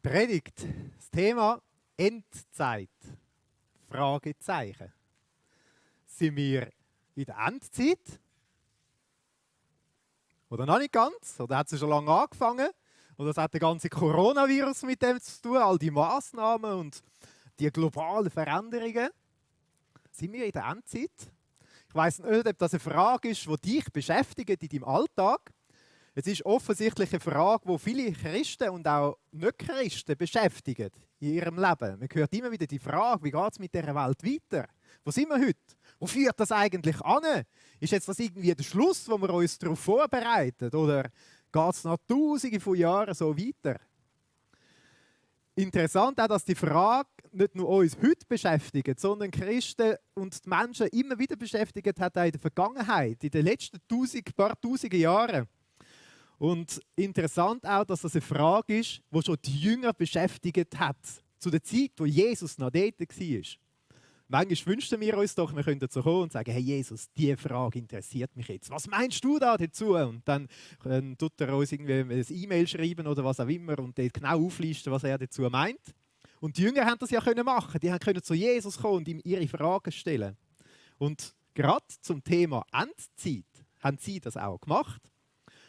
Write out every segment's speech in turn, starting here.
Predigt. Das Thema Endzeit. Fragezeichen. Sind wir in der Endzeit? Oder noch nicht ganz? Oder hat es schon lange angefangen? Oder es hat der ganze Coronavirus mit dem zu tun, all die Massnahmen und die globalen Veränderungen? Sind wir in der Endzeit? Ich weiss nicht, ob das eine Frage ist, die dich beschäftigt in deinem Alltag. Es ist offensichtlich eine Frage, die viele Christen und auch Nicht-Christen beschäftigen in ihrem Leben. Man hört immer wieder die Frage, wie geht es mit dieser Welt weiter? Wo sind wir heute? Wo führt das eigentlich an? Ist jetzt das irgendwie der Schluss, wo wir uns darauf vorbereiten? Oder geht es noch Tausende von Jahren so weiter? Interessant auch, dass die Frage nicht nur uns heute beschäftigt, sondern Christen und die Menschen immer wieder beschäftigt hat, auch in der Vergangenheit, in den letzten paar tausenden Jahren. Und interessant auch, dass das eine Frage ist, die schon die Jünger beschäftigt hat, zu der Zeit, wo Jesus noch dort war. Manchmal wünschen wir uns doch, wir könnten so kommen und sagen, hey Jesus, diese Frage interessiert mich jetzt. Was meinst du da dazu? Und dann tut er uns irgendwie ein E-Mail schreiben oder was auch immer und dort genau auflisten, was er dazu meint. Und die Jünger haben das ja machen. Die können zu Jesus kommen und ihm ihre Fragen stellen. Und gerade zum Thema Endzeit haben sie das auch gemacht.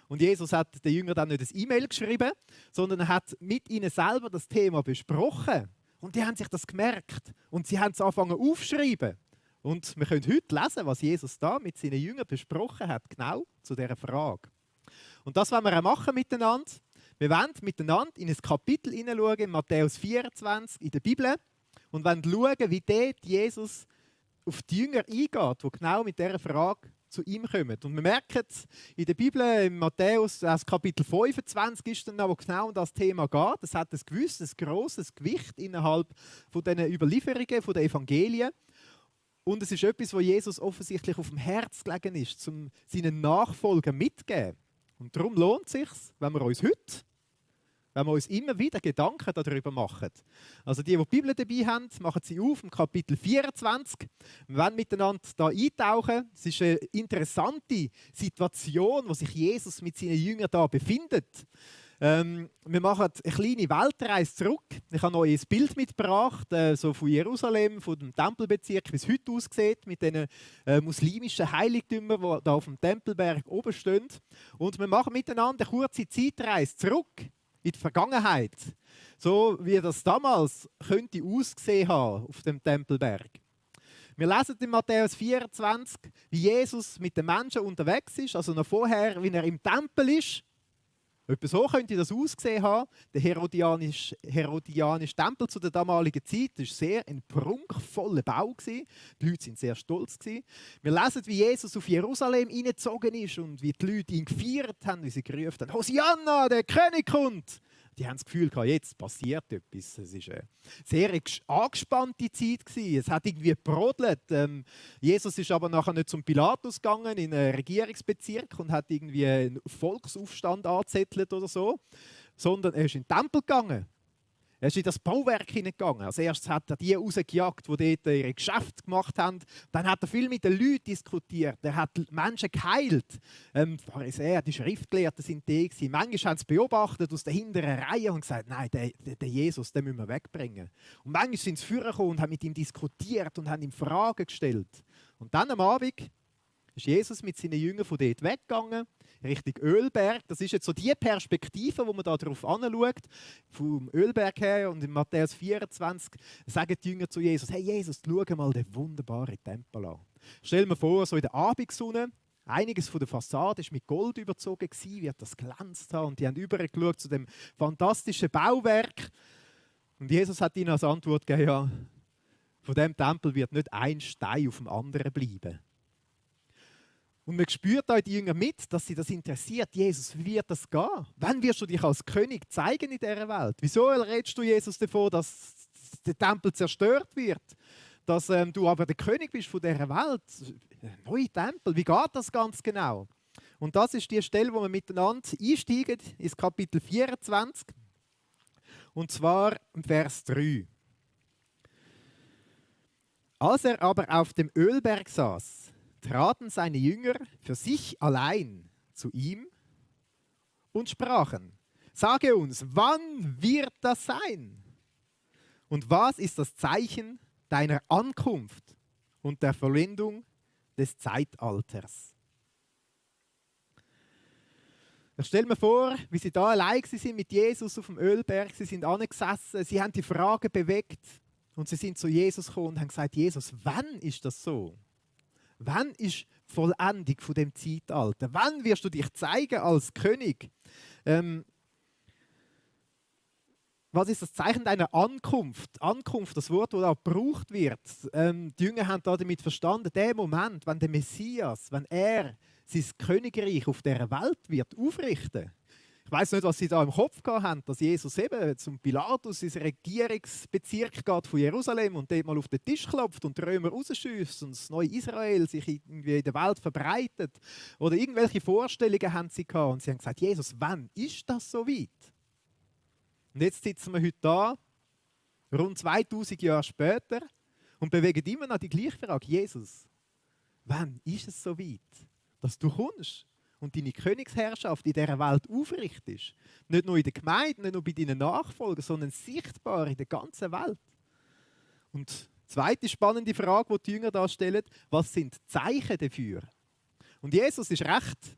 Und Jesus hat den Jüngern dann nicht ein E-Mail geschrieben, sondern er hat mit ihnen selber das Thema besprochen. Und die haben sich das gemerkt. Und sie haben es angefangen aufzuschreiben. Und wir können heute lesen, was Jesus da mit seinen Jüngern besprochen hat, genau zu dieser Frage. Und das wollen wir auch machen miteinander. Wir wollen miteinander in ein Kapitel hineinschauen, in Matthäus 24 in der Bibel. Und wollen schauen, wie dort Jesus auf die Jünger eingeht, die genau mit dieser Frage zu ihm kommen. Und wir merken in der Bibel, in Matthäus, das Kapitel 25 ist dann, wo genau um das Thema geht. Es hat ein gewisses, grosses Gewicht innerhalb von diesen Überlieferungen, von den Evangelien. Und es ist etwas, was Jesus offensichtlich auf dem Herz gelegen ist, um seinen Nachfolgern mitzugeben. Und darum lohnt es sich, wenn wir uns immer wieder Gedanken darüber machen. Also die Bibel dabei haben, machen sie auf im Kapitel 24. Wir wollen miteinander da eintauchen. Es ist eine interessante Situation, wo sich Jesus mit seinen Jüngern da befindet. Wir machen eine kleine Weltreise zurück. Ich habe euch ein Bild mitgebracht, so von Jerusalem, von dem Tempelbezirk, wie es heute aussieht, mit den muslimischen Heiligtümern, die da auf dem Tempelberg oben stehen. Und wir machen miteinander eine kurze Zeitreise zurück in die Vergangenheit, so wie das damals könnte ausgesehen haben auf dem Tempelberg. Wir lesen in Matthäus 24, wie Jesus mit den Menschen unterwegs ist, also noch vorher, wie er im Tempel ist. Etwa so könnte das ausgesehen haben. Der herodianische Tempel zu der damaligen Zeit war sehr ein prunkvoller Bau. Die Leute waren sehr stolz. Wir lesen, wie Jesus auf Jerusalem hineingezogen ist und wie die Leute ihn gefeiert haben, wie sie gerufen haben, Hosianna, der König kommt. Die haben das Gefühl gehabt, jetzt passiert etwas. Es war eine sehr angespannte Zeit. Es hat irgendwie gebrodelt. Jesus ist aber nachher nicht zum Pilatus gegangen, in einen Regierungsbezirk und hat irgendwie einen Volksaufstand angezettelt oder so, sondern er ist in den Tempel gegangen. Er ist in das Bauwerk hineingegangen. Als erstes hat er die rausgejagt, die dort ihre Geschäfte gemacht haben. Dann hat er viel mit den Leuten diskutiert. Er hat Menschen geheilt. Die Pharisäer, die Schriftgelehrten sind die. Manchmal haben sie beobachtet aus der hinteren Reihe und gesagt, nein, den Jesus, den müssen wir wegbringen. Und manchmal sind sie vorgekommen und haben mit ihm diskutiert und haben ihm Fragen gestellt. Und dann am Abend ist Jesus mit seinen Jüngern von dort weggegangen, Richtung Ölberg. Das ist jetzt so die Perspektive, wo man da drauf anschaut, vom Ölberg her. Und in Matthäus 24 sagen die Jünger zu Jesus, hey Jesus, schau mal den wunderbaren Tempel an. Stell mir vor, so in der Abendsonne, einiges von der Fassade war mit Gold überzogen, wie das glänzt hat. Und die haben übergeschaut zu dem fantastischen Bauwerk. Und Jesus hat ihnen als Antwort gegeben, ja, von dem Tempel wird nicht ein Stein auf dem anderen bleiben. Und man spürt auch die Jünger mit, dass sie das interessiert. Jesus, wie wird das gehen? Wann wirst du dich als König zeigen in dieser Welt? Wieso redest du, Jesus, davon, dass der Tempel zerstört wird? Dass du aber der König bist von dieser Welt? Ein neuer Tempel, wie geht das ganz genau? Und das ist die Stelle, wo wir miteinander einsteigen, ins Kapitel 24. Und zwar im Vers 3. Als er aber auf dem Ölberg saß, traten seine Jünger für sich allein zu ihm und sprachen: Sage uns, wann wird das sein? Und was ist das Zeichen deiner Ankunft und der Vollendung des Zeitalters? Ich stelle mir vor, wie sie da allein sind mit Jesus auf dem Ölberg. Sie sind angesessen, sie haben die Fragen bewegt und sie sind zu Jesus gekommen und haben gesagt, Jesus, wann ist das so? Wann ist die Vollendung von dem Zeitalter? Wann wirst du dich zeigen als König? Was ist das Zeichen deiner Ankunft? Ankunft, das Wort, das da gebraucht wird. Die Jünger haben damit verstanden, der Moment, wenn der Messias, wenn er sein Königreich auf dieser Welt wird aufrichten. Ich weiß nicht, was sie da im Kopf gehabt haben, dass Jesus eben zum Pilatus, ins Regierungsbezirk geht von Jerusalem und dort mal auf den Tisch klopft und die Römer rausschießt und das neue Israel sich irgendwie in der Welt verbreitet. Oder irgendwelche Vorstellungen haben sie gehabt und sie haben gesagt, Jesus, wann ist das so weit? Und jetzt sitzen wir heute da, rund 2000 Jahre später, und bewegen immer noch die gleiche Frage. Jesus, wann ist es so weit, dass du kommst und deine Königsherrschaft in dieser Welt aufrichtest? Nicht nur in der Gemeinde, nicht nur bei deinen Nachfolgern, sondern sichtbar in der ganzen Welt. Und die zweite spannende Frage, die die Jünger da stellen, was sind die Zeichen dafür? Und Jesus ist recht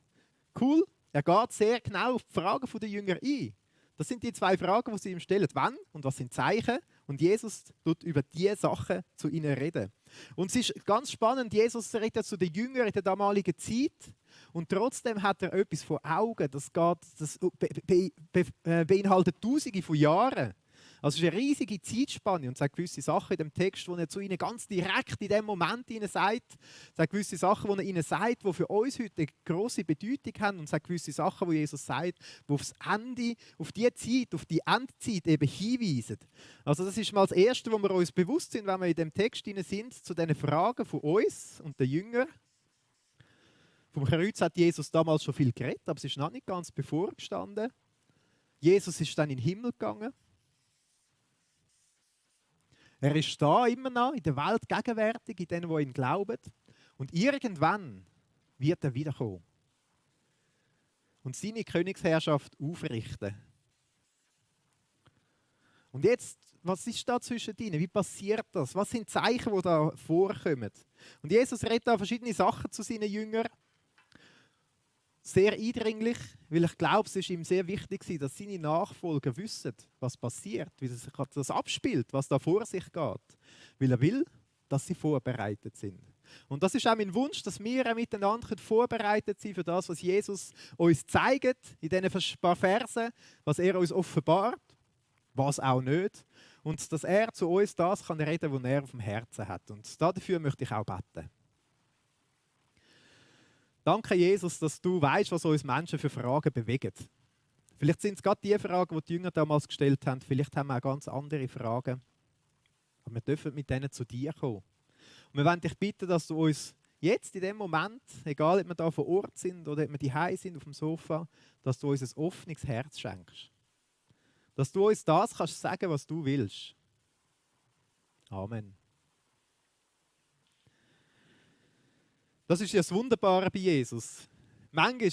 cool, er geht sehr genau auf die Fragen der Jünger ein. Das sind die zwei Fragen, die sie ihm stellen. Wann und was sind Zeichen? Und Jesus tut über diese Sachen zu ihnen reden. Und es ist ganz spannend, Jesus redet zu den Jüngern in der damaligen Zeit und trotzdem hat er etwas vor Augen. Das beinhaltet Tausende von Jahren. Also es ist eine riesige Zeitspanne und sagt gewisse Sachen in dem Text, wo er zu ihnen ganz direkt in dem Moment ihnen sagt, sagt gewisse Sachen, die er ihnen sagt, die für uns heute eine grosse Bedeutung haben und sagt gewisse Sachen, die Jesus sagt, die aufs Ende, auf die Zeit, auf die Endzeit eben hinweisen. Also das ist mal das Erste, wo wir uns bewusst sind, wenn wir in dem Text sind, zu diesen Fragen von uns und den Jüngern. Vom Kreuz hat Jesus damals schon viel geredet, aber es ist noch nicht ganz bevorgestanden. Jesus ist dann in den Himmel gegangen. Er ist da immer noch in der Welt gegenwärtig, in denen, die ihn glauben. Und irgendwann wird er wiederkommen und seine Königsherrschaft aufrichten. Und jetzt, was ist da zwischen ihnen? Wie passiert das? Was sind die Zeichen, die da vorkommen? Und Jesus redet da verschiedene Sachen zu seinen Jüngern. Sehr eindringlich, weil ich glaube, es ist ihm sehr wichtig, dass seine Nachfolger wissen, was passiert, wie sich das abspielt, was da vor sich geht. Weil er will, dass sie vorbereitet sind. Und das ist auch mein Wunsch, dass wir miteinander vorbereitet sind für das, was Jesus uns zeigt, in diesen paar Versen, was er uns offenbart, was auch nicht. Und dass er zu uns das kann reden, was er auf dem Herzen hat. Und dafür möchte ich auch beten. Danke, Jesus, dass du weißt, was uns Menschen für Fragen bewegen. Vielleicht sind es gerade die Fragen, die die Jünger damals gestellt haben. Vielleicht haben wir auch ganz andere Fragen. Aber wir dürfen mit denen zu dir kommen. Und wir wollen dich bitten, dass du uns jetzt in dem Moment, egal ob wir da vor Ort sind oder ob wir daheim sind auf dem Sofa, dass du uns ein offenes Herz schenkst. Dass du uns das kannst sagen, was du willst. Amen. Das ist ja das Wunderbare bei Jesus. Manchmal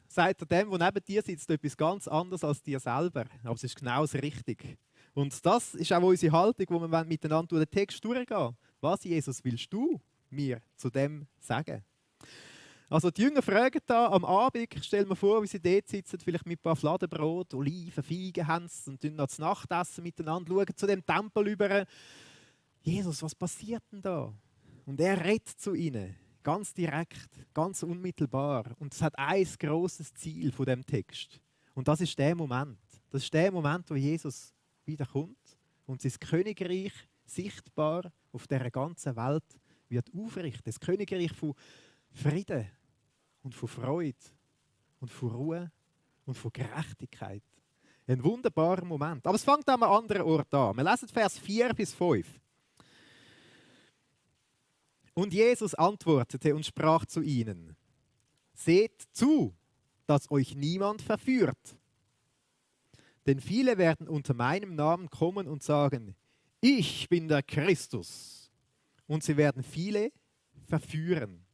sagt er dem, der neben dir sitzt, etwas ganz anderes als dir selber. Aber es ist genau das Richtige. Und das ist auch unsere Haltung, wo wir miteinander durch den Text durchgehen. Was, Jesus, willst du mir zu dem sagen? Also die Jünger fragen da am Abend, ich stelle mir vor, wie sie dort sitzen, vielleicht mit ein paar Fladenbrot, Oliven, Feigen haben und dann noch das Nachtessen miteinander, schauen zu dem Tempel über. Jesus, was passiert denn da? Und er redet zu ihnen. Ganz direkt, ganz unmittelbar. Und es hat ein grosses Ziel von dem Text. Und das ist der Moment. Das ist der Moment, wo Jesus wiederkommt und sein Königreich sichtbar auf dieser ganzen Welt wird aufrichten. Das Königreich von Frieden und von Freude und von Ruhe und von Gerechtigkeit. Ein wunderbarer Moment. Aber es fängt an einem anderen Ort an. Wir lesen Vers 4 bis 5. Und Jesus antwortete und sprach zu ihnen: Seht zu, dass euch niemand verführt. Denn viele werden unter meinem Namen kommen und sagen: Ich bin der Christus. Und sie werden viele verführen.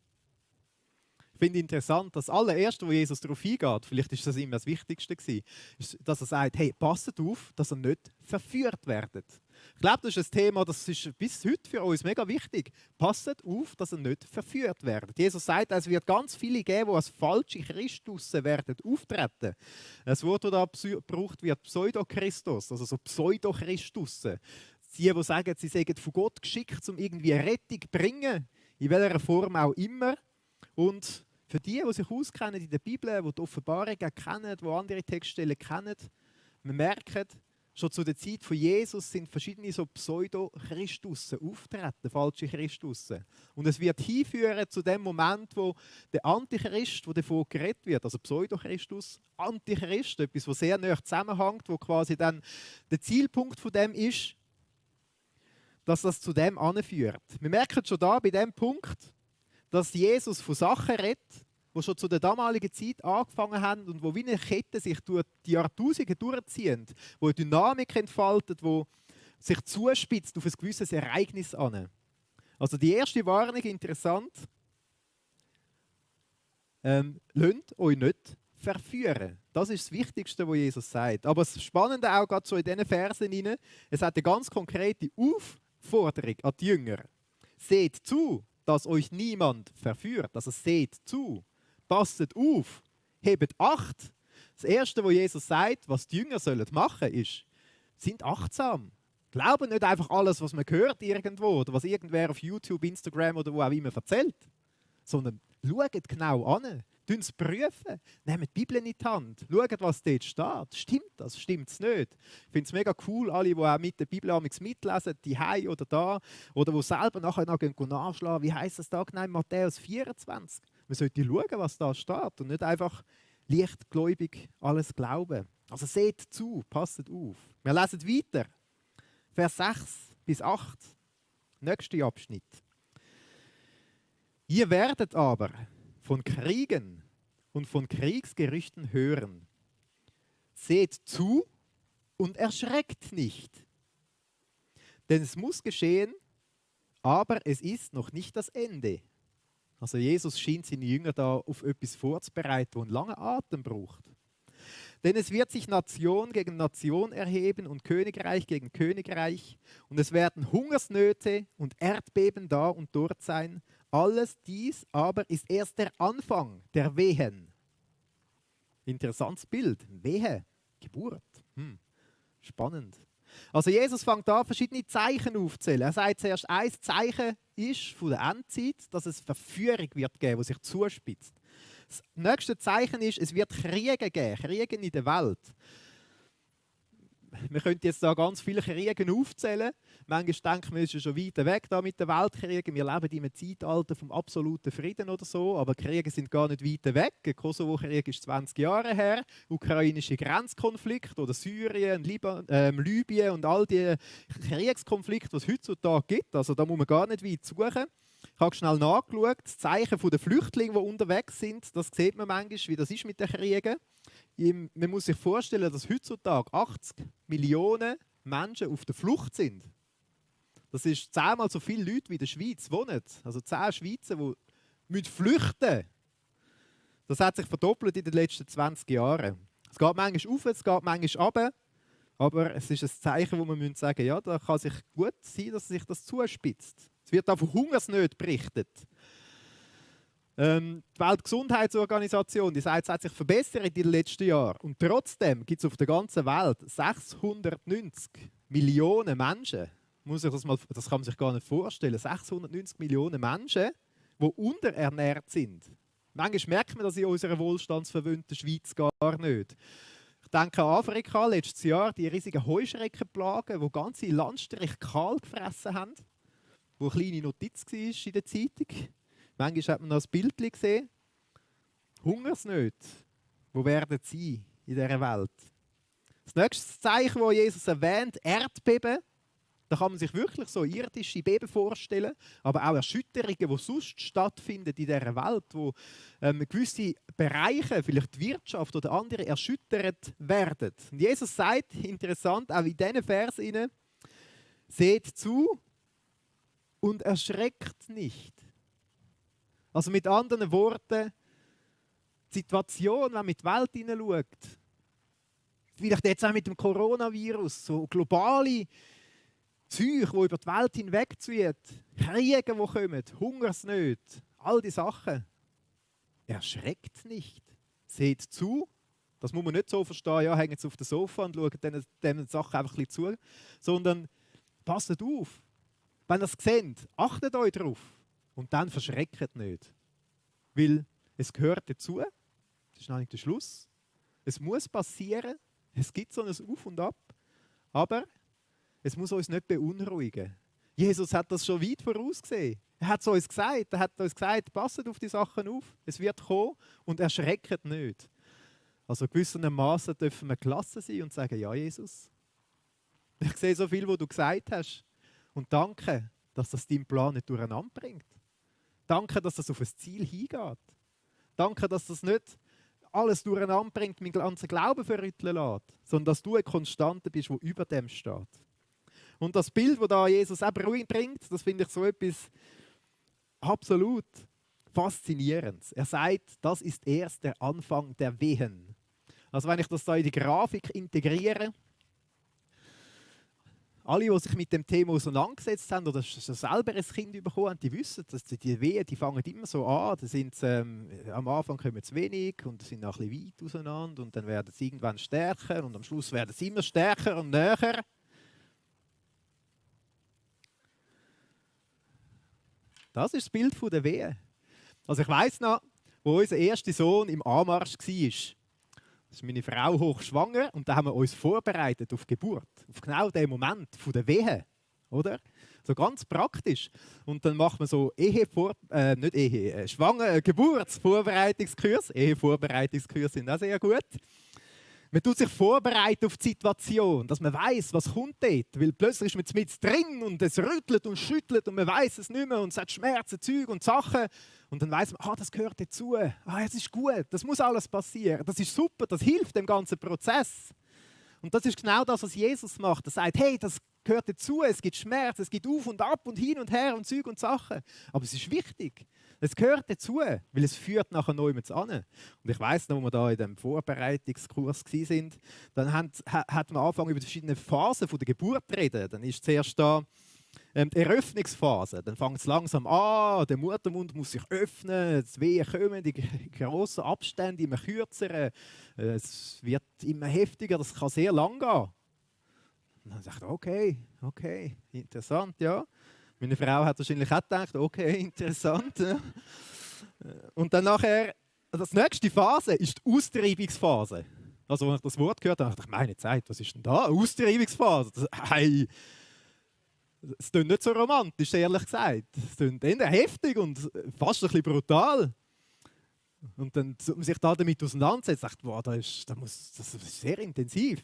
Ich finde interessant, dass das allererste, wo Jesus darauf eingeht, vielleicht ist das immer das Wichtigste gewesen, ist, dass er sagt, hey, passt auf, dass ihr nicht verführt werdet. Ich glaube, das ist ein Thema, das ist bis heute für uns mega wichtig. Passt auf, dass ihr nicht verführt werdet. Jesus sagt, es wird ganz viele geben, die als falsche Christusse werden auftreten. Das Wort, das da gebraucht wird, Pseudo-Christus, also so Pseudo-Christusse. Die sagen, sie seien von Gott geschickt, um irgendwie eine Rettung zu bringen, in welcher Form auch immer. Und für die sich auskennen in der Bibel, die Offenbarungen kennen, die andere Textstellen kennen, wir merken, schon zu der Zeit von Jesus sind verschiedene so Pseudo-Christusse auftreten, falsche Christusse. Und es wird hinführen zu dem Moment, wo der Antichrist, wo davon geredet wird, also Pseudo-Christus, Antichrist, etwas, was sehr nah zusammenhängt, wo quasi dann der Zielpunkt von dem ist, dass das zu dem anführt. Wir merken schon da bei dem Punkt, dass Jesus von Sachen redet, die schon zu der damaligen Zeit angefangen haben und wo wie eine Kette sich durch die Jahrtausende durchziehen, wo eine Dynamik entfaltet, wo sich zuspitzt auf ein gewisses Ereignis an. Also die erste Warnung, interessant, lasst euch nicht verführen. Das ist das Wichtigste, was Jesus sagt. Aber das Spannende auch gerade so in diesen Versen rein, es hat eine ganz konkrete Aufforderung an die Jünger. Seht zu, dass euch niemand verführt. Also seht zu, passet auf, hebt Acht. Das Erste, was Jesus sagt, was die Jünger machen sollen, ist, sind achtsam. Glauben nicht einfach alles, was man hört irgendwo oder was irgendwer auf YouTube, Instagram oder wo auch immer erzählt, sondern schaut genau an, es prüfen, nehmt die Bibel in die Hand, schaut, was dort steht. Stimmt das? Stimmt es nicht? Ich finde es mega cool, alle, die auch mit der Bibel mitlesen, die Hei oder da, oder die selber nachher noch nachschlagen, wie heisst das da genau in Matthäus 24? Man sollte schauen, was da steht und nicht einfach leichtgläubig alles glauben. Also seht zu, passt auf. Wir lesen weiter. Vers 6 bis 8. Nächster Abschnitt. Ihr werdet aber von Kriegen und von Kriegsgerüchten hören. Seht zu und erschreckt nicht. Denn es muss geschehen, aber es ist noch nicht das Ende. Also Jesus scheint seine Jünger da auf etwas vorzubereiten, das einen langen Atem braucht. Denn es wird sich Nation gegen Nation erheben und Königreich gegen Königreich. Und es werden Hungersnöte und Erdbeben da und dort sein. Alles dies aber ist erst der Anfang der Wehen. Interessantes Bild. Wehe, Geburt. Spannend. Also Jesus fängt da verschiedene Zeichen aufzuzählen. Er sagt zuerst, ein Zeichen ist von der Endzeit, dass es Verführung wird geben, die sich zuspitzt. Das nächste Zeichen ist, es wird Kriege geben, Kriege in der Welt. Wir könnten jetzt da ganz viele Kriege aufzählen. Manchmal denken wir, es ist schon weit weg da mit den Weltkriegen. Wir leben in einem Zeitalter vom absoluten Frieden oder so, aber Kriege sind gar nicht weit weg. Der Kosovo-Krieg ist 20 Jahre her, ukrainische Grenzkonflikt oder Syrien, Libyen und all die Kriegskonflikte, die es heutzutage gibt. Also da muss man gar nicht weit suchen. Ich habe schnell nachgeschaut, das Zeichen der Flüchtlinge, die unterwegs sind, das sieht man manchmal, wie das ist mit den Kriegen. Man muss sich vorstellen, dass heutzutage 80 Millionen Menschen auf der Flucht sind. Das ist 10-mal so viele Leute wie in der Schweiz wohnen. Also 10 Schweizer, die flüchten müssen. Das hat sich verdoppelt in den letzten 20 Jahren. Es geht manchmal auf, es geht manchmal runter. Aber es ist ein Zeichen, wo man sagen muss, ja, da kann sich gut sein, dass sich das zuspitzt. Es wird auch von Hungersnöten berichtet. Die Weltgesundheitsorganisation, die sagt, es hat sich verbessert in den letzten Jahren. Und trotzdem gibt es auf der ganzen Welt 690 Millionen Menschen. Das kann man sich gar nicht vorstellen. 690 Millionen Menschen, die unterernährt sind. Manchmal merkt man das in unserer wohlstandsverwöhnten Schweiz gar nicht. Ich denke an Afrika, letztes Jahr, die riesigen Heuschreckenplagen, die ganze Landstriche kahl gefressen haben, wo eine kleine Notiz war in der Zeitung. Manchmal hat man noch ein Bild gesehen. Hungersnöte, wo werden sie in dieser Welt? Das nächste Zeichen, das Jesus erwähnt, Erdbeben. Da kann man sich wirklich so irdische Beben vorstellen, aber auch Erschütterungen, die sonst stattfinden in dieser Welt, wo gewisse Bereiche, vielleicht die Wirtschaft oder andere, erschüttert werden. Und Jesus sagt, interessant, auch in diesen Versen, seht zu und erschreckt nicht. Also mit anderen Worten, Die Situation, wenn man in die Welt hineinschaut, vielleicht jetzt auch mit dem Coronavirus, so globale Zeug, die über die Welt hinwegzieht, Kriege, die kommen, Hungersnöte, all die Sachen. Erschreckt nicht. Seht zu. Das muss man nicht so verstehen, ja, hängt auf dem Sofa und schaut diesen Sachen einfach ein bisschen zu. Sondern passt auf. Wenn ihr es seht, achtet euch darauf. Und dann verschreckt nicht. Weil es gehört dazu. Das ist noch nicht der Schluss. Es muss passieren. Es gibt so ein Auf und Ab. Aber es muss uns nicht beunruhigen. Jesus hat das schon weit vorausgesehen. Er hat es uns gesagt. Er hat uns gesagt, passt auf die Sachen auf. Es wird kommen und erschreckt nicht. Also gewissermaßen dürfen wir gelassen sein und sagen, ja Jesus, ich sehe so viel, was du gesagt hast. Und danke, dass das deinen Plan nicht durcheinander bringt. Danke, dass das auf ein Ziel hingeht. Danke, dass das nicht alles durcheinander bringt, meinen ganzen Glauben verrütteln lässt, sondern dass du eine Konstante bist, die über dem steht. Und das Bild, das da Jesus auch bringt, das finde ich so etwas absolut Faszinierendes. Er sagt, das ist erst der Anfang der Wehen. Also wenn ich das da in die Grafik integriere, alle, die sich mit dem Thema auseinandergesetzt haben oder selber ein Kind bekommen haben, die wissen, dass die Wehen, die fangen immer so an. Da sind am Anfang kommen sie wenig und sind noch ein bisschen weit auseinander und dann werden sie irgendwann stärker und am Schluss werden sie immer stärker und näher. Das ist das Bild der Wehen. Also ich weiss noch, wo unser erster Sohn im Anmarsch war. Das ist meine Frau hochschwanger und da haben wir uns vorbereitet auf die Geburt. Auf genau den Moment der Wehe. Oder? So ganz praktisch. Und dann macht man so Geburtsvorbereitungskurs. Ehevorbereitungskurs sind auch sehr gut. Man tut sich vorbereiten auf die Situation, dass man weiß, was kommt dort. Weil plötzlich ist man mit drin und es rüttelt und schüttelt und man weiß es nicht mehr und es hat Schmerzen, Zeug und Sachen. Und dann weiß man, das gehört dazu. Es ist gut, das muss alles passieren. Das ist super, das hilft dem ganzen Prozess. Und das ist genau das, was Jesus macht. Er sagt, hey, das gehört dazu, es gibt Schmerz, es gibt Auf und Ab und hin und her und Zeug und Sachen. Aber es ist wichtig. Es gehört dazu, weil es führt nachher nirgends an. Und ich weiss noch, als wir da in dem Vorbereitungskurs waren, dann hat man angefangen, über die verschiedenen Phasen der Geburt zu reden. Dann ist zuerst da die Eröffnungsphase. Dann fängt es langsam an, der Muttermund muss sich öffnen, die Wehen kommen, die grossen Abstände immer kürzer, es wird immer heftiger, das kann sehr lang gehen. Und dann sagt er, okay, interessant, ja. Meine Frau hat wahrscheinlich auch gedacht, okay, interessant. Ja. Und dann nachher, das nächste Phase ist die Austreibungsphase. Also, als ich das Wort gehört habe, dachte ich, meine Zeit, was ist denn da? Austreibungsphase? Hey, es klingt nicht so romantisch, ehrlich gesagt. Es klingt eher heftig und fast ein bisschen brutal. Und dann man sich damit auseinandersetzt, sagt, boah, das ist sehr intensiv.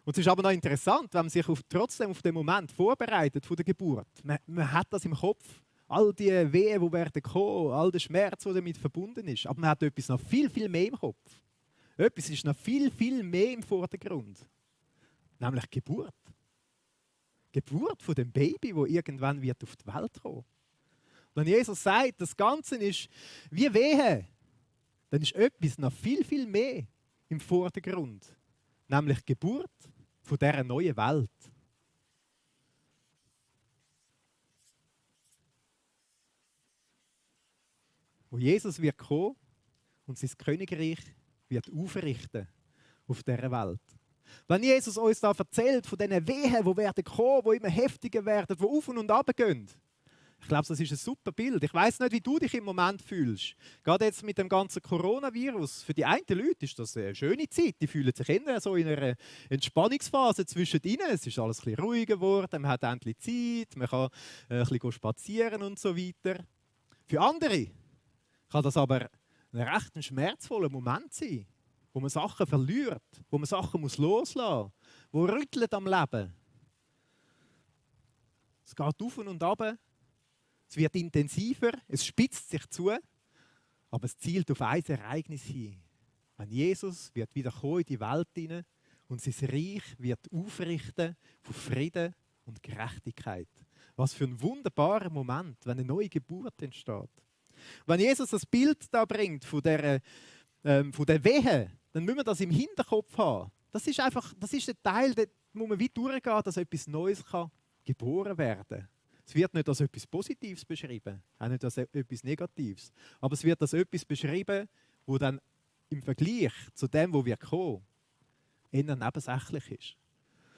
Und es ist aber noch interessant, wenn man sich trotzdem auf den Moment vorbereitet von der Geburt. Man hat das im Kopf, all die Wehen, die werden kommen, all der Schmerz, der damit verbunden ist. Aber man hat etwas noch viel, viel mehr im Kopf. Etwas ist noch viel, viel mehr im Vordergrund. Nämlich die Geburt. Die Geburt von dem Baby, das irgendwann wird auf die Welt kommen. Wenn Jesus sagt, das Ganze ist wie Wehe, dann ist etwas noch viel, viel mehr im Vordergrund. Nämlich die Geburt von dieser neuen Welt. Wo Jesus wird kommen und sein Königreich wird aufrichten auf dieser Welt. Wenn Jesus uns da erzählt von diesen Wehen, die werden kommen, die immer heftiger werden, die auf und ab gehen, ich glaube, das ist ein super Bild. Ich weiss nicht, wie du dich im Moment fühlst. Gerade jetzt mit dem ganzen Coronavirus. Für die einen Leute ist das eine schöne Zeit. Die fühlen sich eher so in einer Entspannungsphase zwischen ihnen. Es ist alles ein bisschen ruhiger geworden, man hat endlich Zeit, man kann ein bisschen spazieren und so weiter. Für andere kann das aber ein recht schmerzvoller Moment sein, wo man Sachen verliert, wo man Sachen loslassen muss, wo rüttelt am Leben. Es geht auf und ab. Es wird intensiver, es spitzt sich zu, aber es zielt auf ein Ereignis hin. Wenn Jesus wird wieder kommen in die Welt hinein und sein Reich wird aufrichten von Frieden und Gerechtigkeit. Was für ein wunderbarer Moment, wenn eine neue Geburt entsteht. Wenn Jesus das Bild da bringt von dieser von der Wehe, dann müssen wir das im Hinterkopf haben. Das ist ein Teil, da muss man weit durchgehen, dass etwas Neues kann geboren werden kann. Es wird nicht als etwas Positives beschrieben, auch nicht als etwas Negatives. Aber es wird als etwas beschrieben, wo dann im Vergleich zu dem, wo wir kommen, eher nebensächlich ist.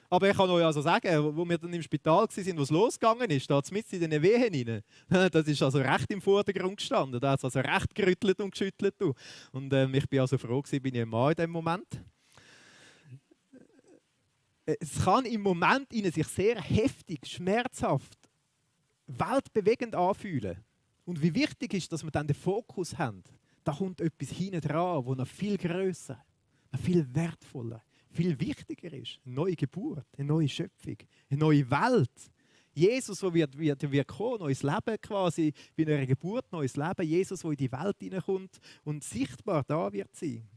Aber ich kann euch also sagen, wo wir dann im Spital waren, wo es losgegangen ist, da mitten in den Wehen rein, das ist also recht im Vordergrund gestanden. Da hat es also recht gerüttelt und geschüttelt. Und ich bin also froh gewesen, bin ich ein Mann in dem Moment. Es kann im Moment in sich sehr heftig, schmerzhaft, weltbewegend anfühlen. Und wie wichtig ist, dass wir dann den Fokus haben. Da kommt etwas hinten dran, das noch viel grösser, noch viel wertvoller, viel wichtiger ist. Eine neue Geburt, eine neue Schöpfung, eine neue Welt. Jesus, der wird kommen, neues Leben quasi, wie in einer Geburt, neues Leben. Jesus, der in die Welt hineinkommt und sichtbar da wird sein.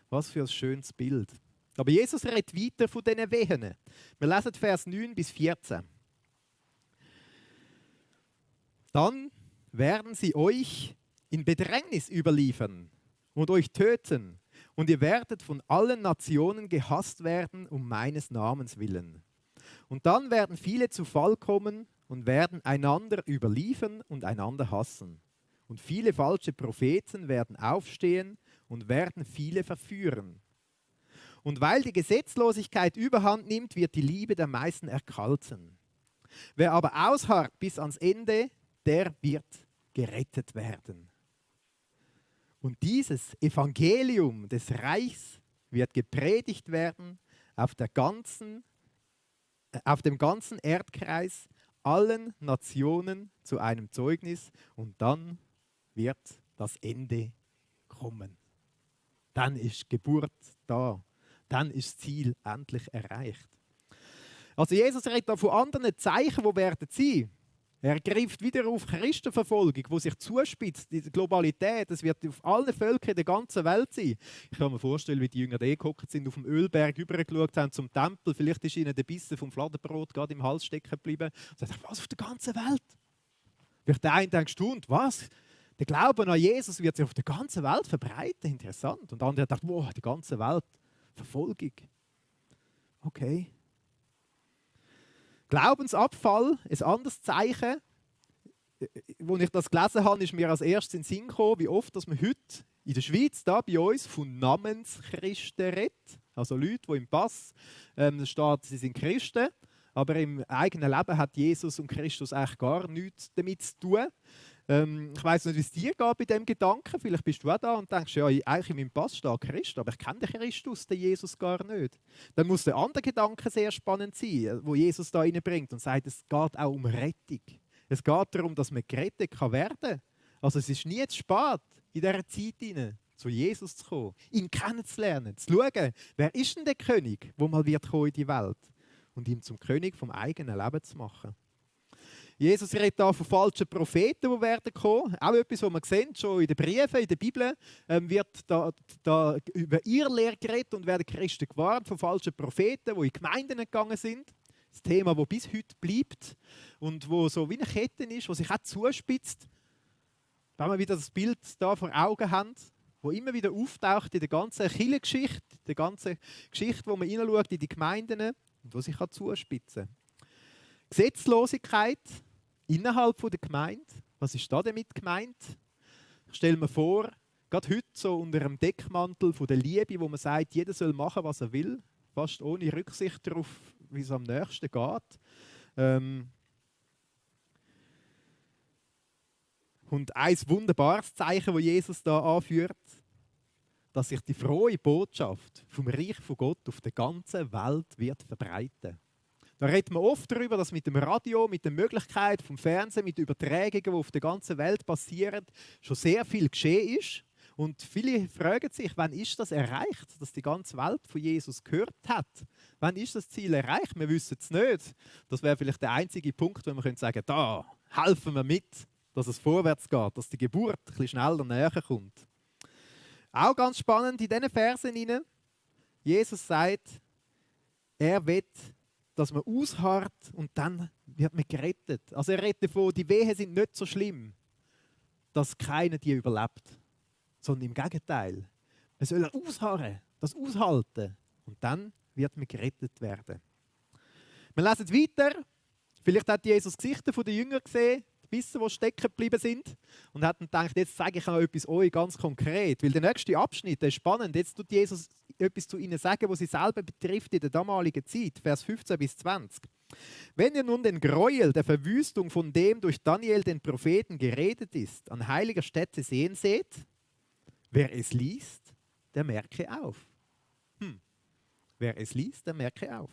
Was für ein schönes Bild. Aber Jesus redet weiter von diesen Wehen. Wir lesen Vers 9 bis 14. Dann werden sie euch in Bedrängnis überliefern und euch töten. Und ihr werdet von allen Nationen gehasst werden um meines Namens willen. Und dann werden viele zu Fall kommen und werden einander überliefern und einander hassen. Und viele falsche Propheten werden aufstehen und werden viele verführen. Und weil die Gesetzlosigkeit überhand nimmt, wird die Liebe der meisten erkalten. Wer aber ausharrt bis ans Ende, der wird gerettet werden. Und dieses Evangelium des Reichs wird gepredigt werden auf dem ganzen Erdkreis, allen Nationen zu einem Zeugnis, und dann wird das Ende kommen. Dann ist Geburt da. Dann ist das Ziel endlich erreicht. Also Jesus redet da von anderen Zeichen, die werden sein. Er greift wieder auf Christenverfolgung, die sich zuspitzt, die Globalität. Es wird auf allen Völkern in der ganzen Welt sein. Ich kann mir vorstellen, wie die Jünger da gehockt sind, auf dem Ölberg rübergeschaut haben zum Tempel. Vielleicht ist ihnen der Bissen vom Fladenbrot gerade im Hals stecken geblieben. Und sagt, was, auf der ganzen Welt? Vielleicht der eine denkt, gestaunt, was? Der Glaube an Jesus wird sich auf der ganzen Welt verbreiten. Interessant. Und der andere dachte, wow, die ganze Welt. Verfolgung. Okay. Glaubensabfall, ein anderes Zeichen. Als ich das gelesen habe, ist mir als erstes in den Sinn gekommen, wie oft dass man heute in der Schweiz, da bei uns, von Namenschristen redet. Also Leute, die im Pass steht, sie sind Christen, aber im eigenen Leben hat Jesus und Christus eigentlich gar nichts damit zu tun. Ich weiss nicht, wie es dir geht bei diesem Gedanken. Vielleicht bist du auch da und denkst, ja, eigentlich in meinem Pass steht Christus, aber ich kenne den Christus, den Jesus gar nicht. Dann muss der andere Gedanke sehr spannend sein, wo Jesus da reinbringt und sagt, es geht auch um Rettung. Es geht darum, dass man gerettet werden kann. Also es ist nie zu spät, in dieser Zeit hinein zu Jesus zu kommen, ihn kennenzulernen, zu schauen, wer ist denn der König, der mal wird kommen in die Welt, und ihn zum König vom eigenen Leben zu machen. Jesus redet da von falschen Propheten, die werden kommen. Auch etwas, was man sehen, schon in den Briefen, in der Bibel, wird da über Irrlehre geredet und werden Christen gewarnt von falschen Propheten, die in Gemeinden gegangen sind. Das Thema, das bis heute bleibt und wo so wie eine Kette ist, die sich auch zuspitzt. Wenn wir wieder das Bild da vor Augen haben, wo immer wieder auftaucht in der ganzen Kirchengeschichte, der ganzen Geschichte, wo man hineinschaut in die Gemeinden und wo sich zuspitzen kann. Gesetzlosigkeit innerhalb der Gemeinde. Was ist da damit gemeint? Ich stelle mir vor, gerade heute so unter einem Deckmantel von der Liebe, wo man sagt, jeder soll machen, was er will, fast ohne Rücksicht darauf, wie es am nächsten geht. Und ein wunderbares Zeichen, das Jesus da anführt, dass sich die frohe Botschaft vom Reich von Gott auf der ganzen Welt wird verbreiten. Da redet man oft darüber, dass mit dem Radio, mit der Möglichkeit vom Fernsehen, mit Übertragungen, die auf der ganzen Welt passieren, schon sehr viel geschehen ist. Und viele fragen sich, wann ist das erreicht, dass die ganze Welt von Jesus gehört hat? Wann ist das Ziel erreicht? Wir wissen es nicht. Das wäre vielleicht der einzige Punkt, wo man sagen könnte, da helfen wir mit, dass es vorwärts geht, dass die Geburt ein bisschen schneller näher kommt. Auch ganz spannend in diesen Versen hinein. Jesus sagt, er will, dass man ausharrt und dann wird man gerettet. Also er redet davon, die Wehen sind nicht so schlimm, dass keiner die überlebt. Sondern im Gegenteil. Wir sollen ausharren, das aushalten. Und dann wird man gerettet werden. Wir lesen weiter. Vielleicht hat Jesus die Gesichter der Jünger gesehen, die Bissen, die stecken geblieben sind. Und hat dann gedacht, jetzt sage ich noch etwas euch ganz konkret. Weil der nächste Abschnitt, der ist spannend. Jetzt tut Jesus etwas zu ihnen sagen, was sie selber betrifft in der damaligen Zeit. Vers 15 bis 20. Wenn ihr nun den Gräuel der Verwüstung, von dem durch Daniel den Propheten geredet ist, an heiliger Stätte sehen seht, wer es liest, der merke auf. Wer es liest, der merke auf.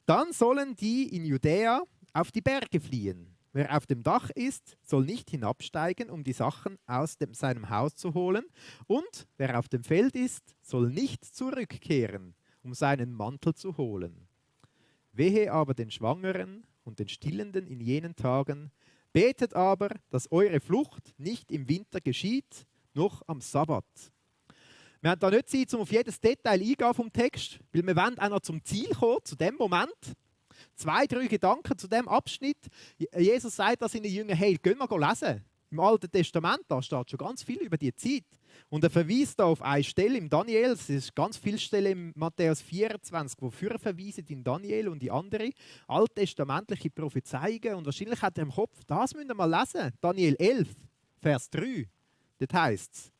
Dann sollen die in Judäa auf die Berge fliehen. Wer auf dem Dach ist, soll nicht hinabsteigen, um die Sachen aus seinem Haus zu holen. Und wer auf dem Feld ist, soll nicht zurückkehren, um seinen Mantel zu holen. Wehe aber den Schwangeren und den Stillenden in jenen Tagen. Betet aber, dass eure Flucht nicht im Winter geschieht, noch am Sabbat. Wir haben da nicht Zeit, um auf jedes Detail eingehen vom Text, weil wir wollen auch noch zum Ziel kommen, zu dem Moment. 2, 3 Gedanken zu dem Abschnitt. Jesus sagt das seinen Jüngern, hey, gehen wir lesen. Im Alten Testament, da steht schon ganz viel über die Zeit. Und er verweist da auf eine Stelle im Daniel, es ist ganz viele Stellen im Matthäus 24, wo verweisen in Daniel und die andere alttestamentliche Prophezeiungen. Und wahrscheinlich hat er im Kopf, das müsst ihr mal lesen. Daniel 11, Vers 3. Dort heißt es,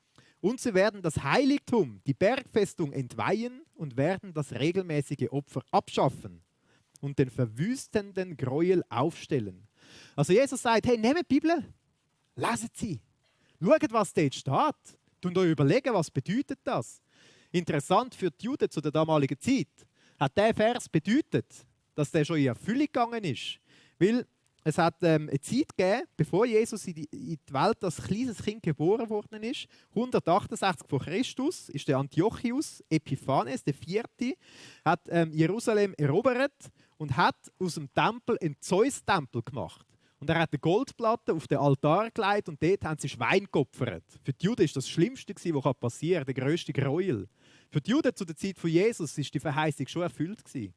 und sie werden das Heiligtum, die Bergfestung entweihen und werden das regelmäßige Opfer abschaffen und den verwüstenden Gräuel aufstellen. Also Jesus sagt, hey, nehmt die Bibel, leset sie, schaut, was dort steht und euch überlegen, was bedeutet das. Interessant für die Juden zu der damaligen Zeit hat der Vers bedeutet, dass der schon in Erfüllung gegangen ist. Weil es hat eine Zeit gegeben, bevor Jesus in die Welt als kleines Kind geboren worden ist. 168 vor Christus ist der Antiochus Epiphanes, der Vierte, hat Jerusalem erobert und hat aus dem Tempel einen Zeus-Tempel gemacht. Und er hat eine Goldplatte auf den Altar gelegt und dort haben sie Schwein geopfert. Für die Juden ist das Schlimmste, was passieren kann, der grösste Gräuel. Für die Juden zu der Zeit von Jesus ist die Verheißung schon erfüllt gewesen.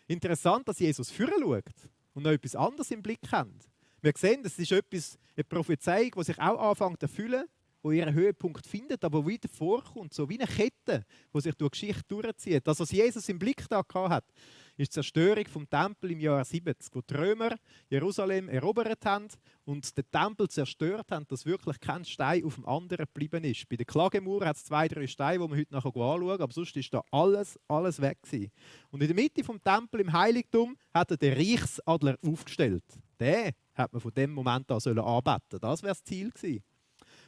Interessant, dass Jesus vorher schaut und noch etwas anderes im Blick haben. Wir sehen, das ist eine Prophezeiung, die sich auch anfängt zu erfüllen, die ihren Höhepunkt findet, aber wieder vorkommt, so wie eine Kette, die sich durch die Geschichte durchzieht. Das, was Jesus im Blick da hat, ist die Zerstörung vom Tempel im Jahr 70, wo die Römer Jerusalem erobert haben und den Tempel zerstört haben, dass wirklich kein Stein auf dem anderen geblieben ist. Bei der Klagemauer hat es 2, 3 Steine, die wir heute nachher anschauen, aber sonst ist da alles weg gewesen. Und in der Mitte vom Tempel im Heiligtum hat er den Reichsadler aufgestellt. Den hat man von dem Moment an anbeten. Das wäre das Ziel gewesen.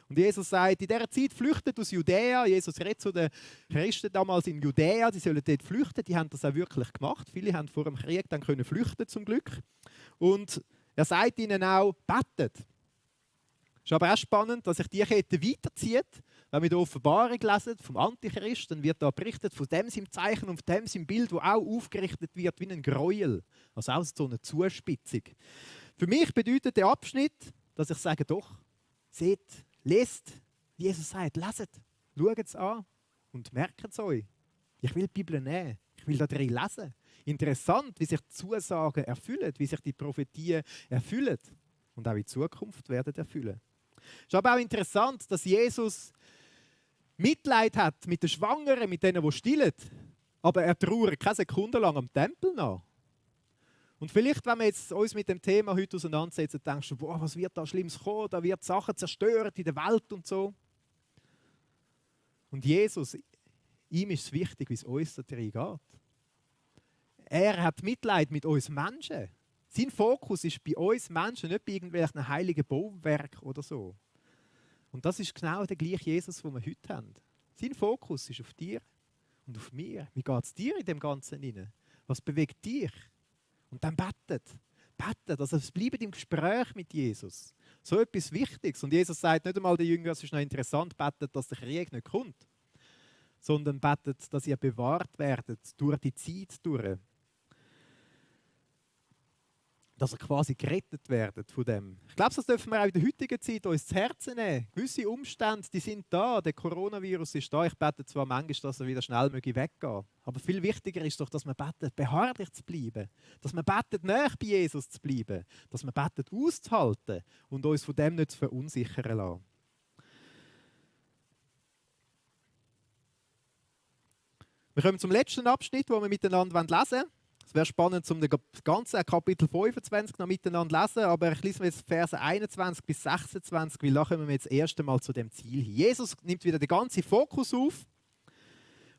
Und Jesus sagt, in dieser Zeit flüchtet aus Judäa. Jesus redet zu den Christen damals in Judäa, die sollen dort flüchten. Die haben das auch wirklich gemacht. Viele haben vor dem Krieg dann können flüchten zum Glück. Und er sagt ihnen auch, betet. Es ist aber auch spannend, dass sich die Kette weiterzieht. Wenn wir die Offenbarung lesen vom Antichrist, dann wird da berichtet von dem seinem Zeichen und von dem seinem Bild, das auch aufgerichtet wird wie ein Gräuel. Also auch so eine Zuspitzung. Für mich bedeutet der Abschnitt, dass ich sage, doch, seht, lest, wie Jesus sagt, leset, schaut es an und merkt es euch. Ich will die Bibel nehmen, ich will da drin lesen. Interessant, wie sich die Zusagen erfüllen, wie sich die Prophetien erfüllen und auch in Zukunft werden erfüllen. Es ist aber auch interessant, dass Jesus Mitleid hat mit den Schwangeren, mit denen, die stillen, aber er trauert keine Sekunde lang am Tempel nach. Und vielleicht, wenn wir jetzt uns mit dem Thema heute auseinandersetzen, denkst du, boah, was wird da Schlimmes kommen? Da wird Sachen zerstört in der Welt und so. Und Jesus, ihm ist es wichtig, wie es uns da drin geht. Er hat Mitleid mit uns Menschen. Sein Fokus ist bei uns Menschen, nicht bei irgendwelchen heiligen Bauwerken oder so. Und das ist genau der gleiche Jesus, den wir heute haben. Sein Fokus ist auf dir und auf mir. Wie geht es dir in dem Ganzen hinein? Was bewegt dich? Und dann betet. Betet, also es bleibt im Gespräch mit Jesus. So etwas Wichtiges. Und Jesus sagt nicht einmal den Jüngern, es ist noch interessant, betet, dass der Krieg nicht kommt. Sondern betet, dass ihr bewahrt werdet durch die Zeit durch. Dass ihr quasi gerettet werdet von dem. Ich glaube, das dürfen wir auch in der heutigen Zeit uns zu Herzen nehmen. Gewisse Umstände, die sind da. Der Coronavirus ist da. Ich bete zwar manchmal, dass er wieder schnell weggehen möge. Aber viel wichtiger ist doch, dass man betet, beharrlich zu bleiben. Dass man betet, nahe bei Jesus zu bleiben. Dass man betet, auszuhalten und uns von dem nicht zu verunsichern lassen. Wir kommen zum letzten Abschnitt, wo wir miteinander lesen wollen. Es wäre spannend, um das ganze Kapitel 25 noch miteinander zu lesen, aber ich lese mir jetzt Verse 21 bis 26, weil da kommen wir jetzt das erste Mal zu dem Ziel hin. Jesus nimmt wieder den ganzen Fokus auf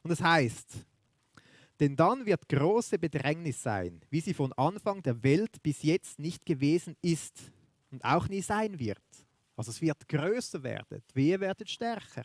und es heißt: Denn dann wird große Bedrängnis sein, wie sie von Anfang der Welt bis jetzt nicht gewesen ist und auch nie sein wird. Also es wird größer werden, die Wehe werden stärker.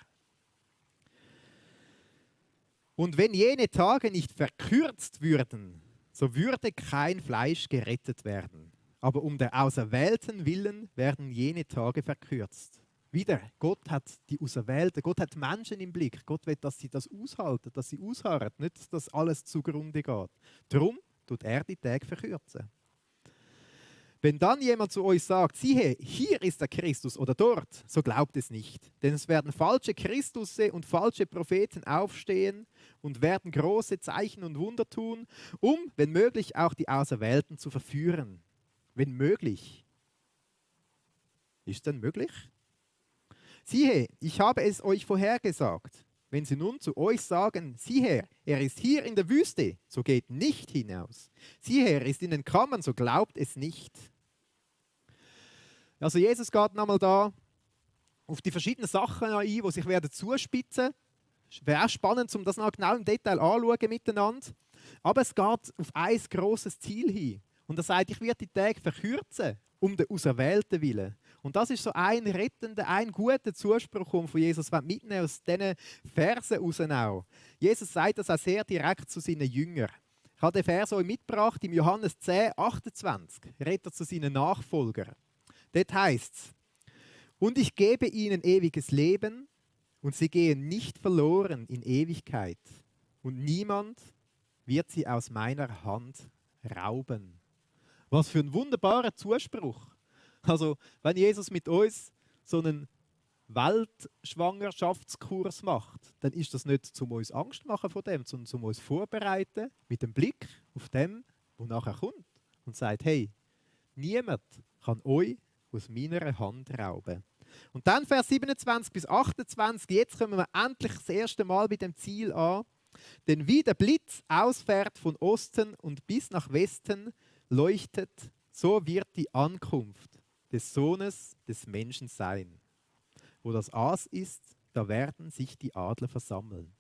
Und wenn jene Tage nicht verkürzt würden, so würde kein Fleisch gerettet werden. Aber um der Auserwählten willen werden jene Tage verkürzt. Wieder, Gott hat die Auserwählten, Gott hat Menschen im Blick. Gott will, dass sie das aushalten, dass sie ausharren, nicht, dass alles zugrunde geht. Darum tut er die Tage verkürzen. Wenn dann jemand zu euch sagt, siehe, hier ist der Christus oder dort, so glaubt es nicht. Denn es werden falsche Christusse und falsche Propheten aufstehen und werden große Zeichen und Wunder tun, um, wenn möglich, auch die Auserwählten zu verführen. Wenn möglich. Ist denn möglich? Siehe, ich habe es euch vorhergesagt. Wenn sie nun zu euch sagen, siehe, er ist hier in der Wüste, so geht nicht hinaus. Siehe, er ist in den Kammern, so glaubt es nicht. Also Jesus geht nochmal da auf die verschiedenen Sachen ein, die sich werden zuspitzen. Es wäre auch spannend, um das noch genau im Detail anzuschauen miteinander. Aber es geht auf ein grosses Ziel hin. Und er sagt, ich werde die Tage verkürzen, um den Auserwählten willen. Und das ist so ein rettender, ein guter Zuspruch, den von Jesus mitnehmen aus diesen Versen heraus auch. Jesus sagt das auch sehr direkt zu seinen Jüngern. Ich habe den Vers euch mitgebracht, im Johannes 10, 28, redet er zu seinen Nachfolgern. Dort heißt es: Und ich gebe ihnen ewiges Leben, und sie gehen nicht verloren in Ewigkeit. Und niemand wird sie aus meiner Hand rauben. Was für ein wunderbarer Zuspruch. Also, wenn Jesus mit uns so einen Weltschwangerschaftskurs macht, dann ist das nicht, um uns Angst zu machen vor dem, sondern um uns vorbereiten mit dem Blick auf dem, was nachher kommt. Und sagt, hey, niemand kann euch aus meiner Hand rauben. Und dann Vers 27 bis 28, jetzt kommen wir endlich das erste Mal bei dem Ziel an. Denn wie der Blitz ausfährt von Osten und bis nach Westen leuchtet, so wird die Ankunft des Sohnes des Menschen sein. Wo das Aas ist, da werden sich die Adler versammeln.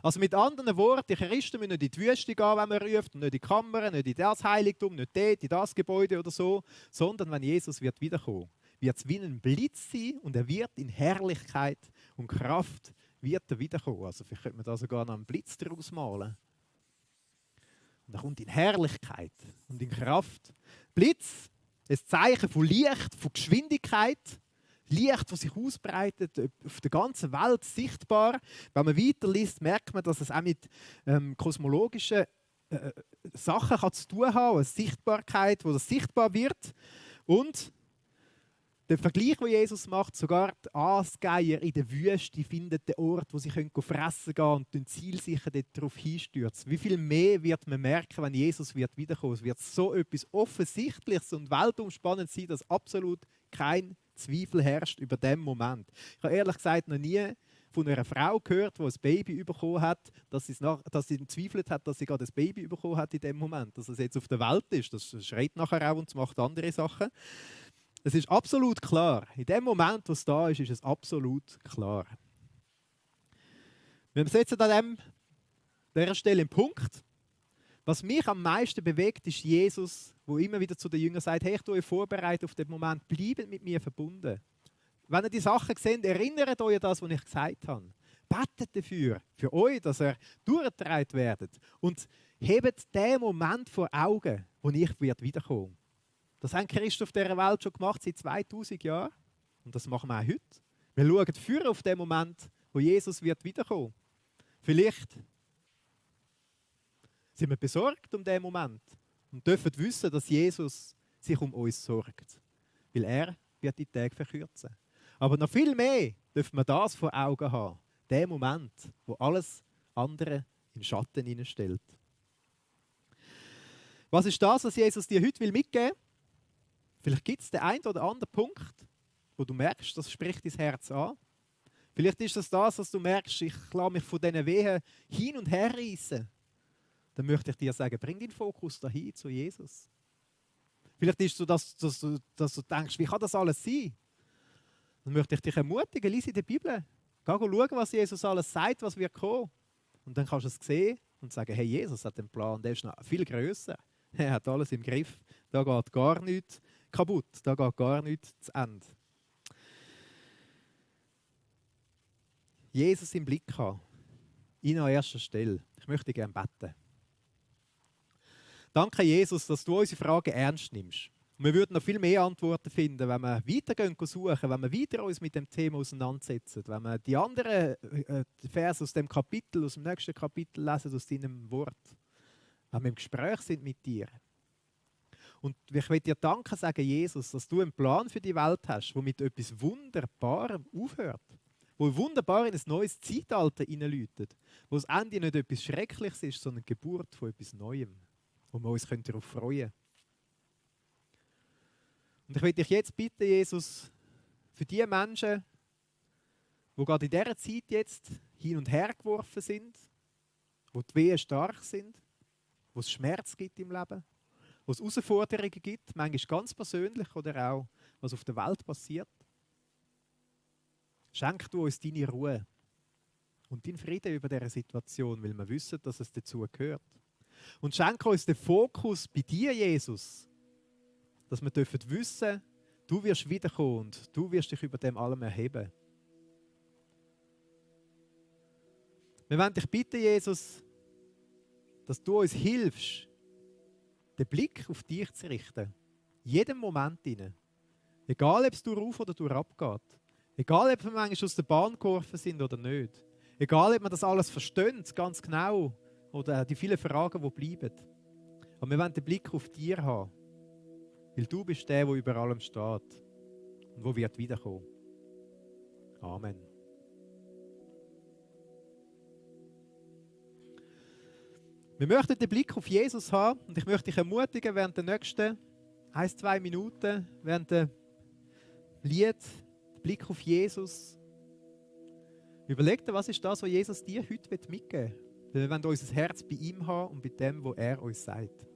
Also mit anderen Worten, die Christen müssen nicht in die Wüste gehen, wenn man ruft, und nicht in die Kammer, nicht in das Heiligtum, nicht dort, in das Gebäude oder so, sondern wenn Jesus wird wiederkommen, wird es wie ein Blitz sein und er wird in Herrlichkeit und Kraft wird er wiederkommen. Also vielleicht könnte man da sogar noch einen Blitz daraus malen. Und er kommt in Herrlichkeit und in Kraft. Blitz, ein Zeichen von Licht, von Geschwindigkeit. Licht, das sich ausbreitet, auf der ganzen Welt sichtbar. Wenn man weiterliest, merkt man, dass es auch mit kosmologischen Sachen zu tun hat, eine Sichtbarkeit, wo das sichtbar wird. Und der Vergleich, den Jesus macht, sogar die Aasgeier in der Wüste finden den Ort, wo sie fressen können und zielsicher darauf hinstürzen. Wie viel mehr wird man merken, wenn Jesus wiederkommen wird? Es wird so etwas Offensichtliches und weltumspannend sein, dass absolut kein Zweifel herrscht über diesen Moment. Ich habe ehrlich gesagt noch nie von einer Frau gehört, die ein Baby bekommen hat, dass sie gezweifelt hat, dass sie gerade ein Baby bekommen hat in dem Moment, dass es jetzt auf der Welt ist. Das schreit nachher auch und macht andere Sachen. Es ist absolut klar. In dem Moment, wo es da ist, ist es absolut klar. Wir setzen an dieser Stelle einen Punkt. Was mich am meisten bewegt, ist Jesus, der immer wieder zu den Jüngern sagt, hey, ich tue euch vorbereitet auf den Moment, bleibt mit mir verbunden. Wenn ihr die Sachen seht, erinnert euch an das, was ich gesagt habe. Betet dafür, für euch, dass ihr durchgetragen werdet. Und hebt den Moment vor Augen, wo ich wiederkommen werde. Das haben Christen auf dieser Welt schon gemacht, seit 2000 Jahren. Und das machen wir auch heute. Wir schauen für auf den Moment, wo Jesus wiederkommen wird. Vielleicht sind wir besorgt um diesen Moment und dürfen wissen, dass Jesus sich um uns sorgt. Weil er wird die Tage verkürzen. Aber noch viel mehr dürfen wir das vor Augen haben. Der Moment, wo alles andere in Schatten hineinstellt. Was ist das, was Jesus dir heute mitgeben will? Vielleicht gibt es den einen oder anderen Punkt, wo du merkst, das spricht dein Herz an. Vielleicht ist das, was du merkst, ich lasse mich von diesen Wehen hin und her reissen. Dann möchte ich dir sagen, bring deinen Fokus dahin zu Jesus. Vielleicht ist es so, dass du denkst, wie kann das alles sein? Dann möchte ich dich ermutigen, lies in der Bibel. Geh schauen, was Jesus alles sagt, was wird kommen. Und dann kannst du es sehen und sagen, hey, Jesus hat den Plan, der ist noch viel grösser. Er hat alles im Griff. Da geht gar nichts kaputt, da geht gar nichts zu Ende. Jesus im Blick haben, ihn an erster Stelle. Ich möchte gerne beten. Danke, Jesus, dass du unsere Fragen ernst nimmst. Wir würden noch viel mehr Antworten finden, wenn wir weitergehen suchen, wenn wir weiter uns mit dem Thema auseinandersetzen, wenn wir die anderen Verse aus dem Kapitel, aus dem nächsten Kapitel lesen, aus deinem Wort. Wenn wir im Gespräch sind mit dir. Und ich will dir danken sagen, Jesus, dass du einen Plan für die Welt hast, der mit etwas Wunderbarem aufhört. Wo wunderbar in ein neues Zeitalter hineinläutet. Wo das Ende nicht etwas Schreckliches ist, sondern die Geburt von etwas Neuem. Wo wir uns darauf freuen können. Und ich will dich jetzt bitten, Jesus, für die Menschen, die gerade in dieser Zeit jetzt hin und her geworfen sind, wo die Wehen stark sind, wo es Schmerz gibt im Leben, wo es Herausforderungen gibt, manchmal ganz persönlich oder auch, was auf der Welt passiert. Schenk du uns deine Ruhe und deinen Frieden über diese Situation, weil wir wissen, dass es dazu gehört. Und schenk uns den Fokus bei dir, Jesus, dass wir wissen dürfen, du wirst wiederkommen und du wirst dich über dem allem erheben. Wir wollen dich bitten, Jesus, dass du uns hilfst, den Blick auf dich zu richten. In jedem Moment hinein. Egal, ob es durch oder durch abgeht. Egal, ob wir manchmal aus der Bahn geworfen sind oder nicht. Egal, ob wir das alles verstehen, ganz genau. Oder die vielen Fragen, die bleiben. Aber wir wollen den Blick auf dich haben. Weil du bist der über allem steht. Und wo wird wiederkommen. Amen. Wir möchten den Blick auf Jesus haben. Und ich möchte dich ermutigen, während der nächsten 1-2 Minuten, während dem Lied, Blick auf Jesus. Überleg dir, was ist das, was Jesus dir heute mitgeben will. Wir wollen unser Herz bei ihm haben und bei dem, was er uns sagt.